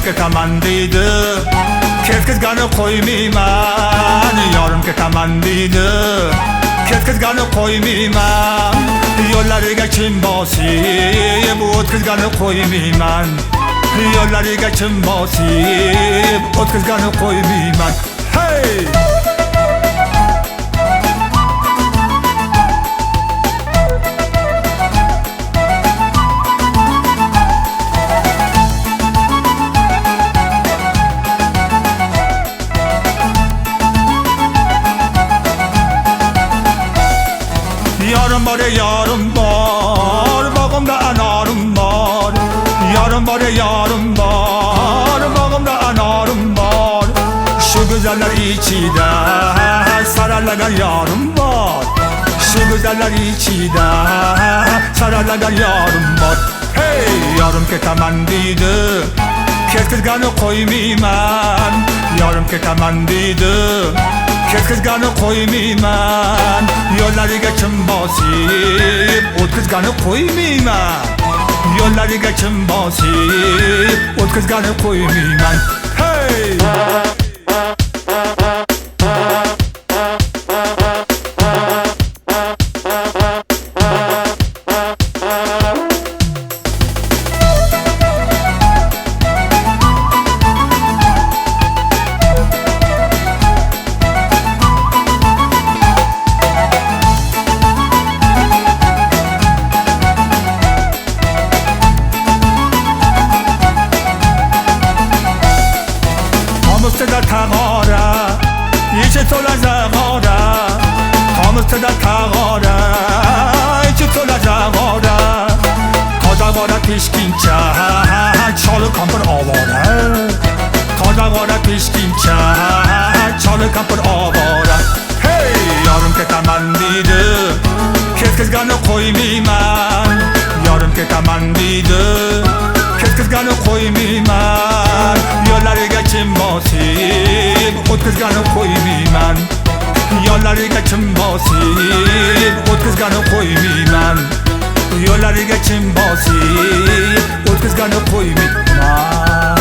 Ketaman deydi, ketkizgani qo'ymayman. Yorim ketaman deydi, ketkizgani qo'ymayman. Yo'llariga kim bosib, o'tkizgani qo'ymayman. Yo'llariga kim bosib, o'tkizgani qo'ymayman. Hey! Yarım var yarım var, bağımda anarım var. Yarım var yarım var, bağımda anarım var. Şu güzeller içide sararlagan yarım var. Şu güzeller içide sararlagan yarım var. Hey! Yarım ketaman deydi, ketkizgani qo'ymayman. Yarım ketaman deydi, ketkizgani qo'ymayman. Yo'llariga kim bosib, o'tkizgani qo'ymayman. Yo'llariga kim bosib, o'tkizgani qo'ymayman. Hey! Tomustida tag'ora, ichi to'la zag'ora. Tomustida tag'ora, ichi to'la zag'ora. Tozag'ora pishguncha choli kampir ovora. Tozag'ora pishguncha choli kampir ovora. Hey! Yorim ketaman deydi, ketkizgani qo'ymayman. Yorim ketaman deydi, ketkizgani qo'ymayman. Yo'llariga kim bosib, o'tkizgani qo'ymayman. Yo'llariga kim bosib, o'tkizgani qo'ymayman. Yo'llariga kim bosib, o'tkizgani qo'ymayman.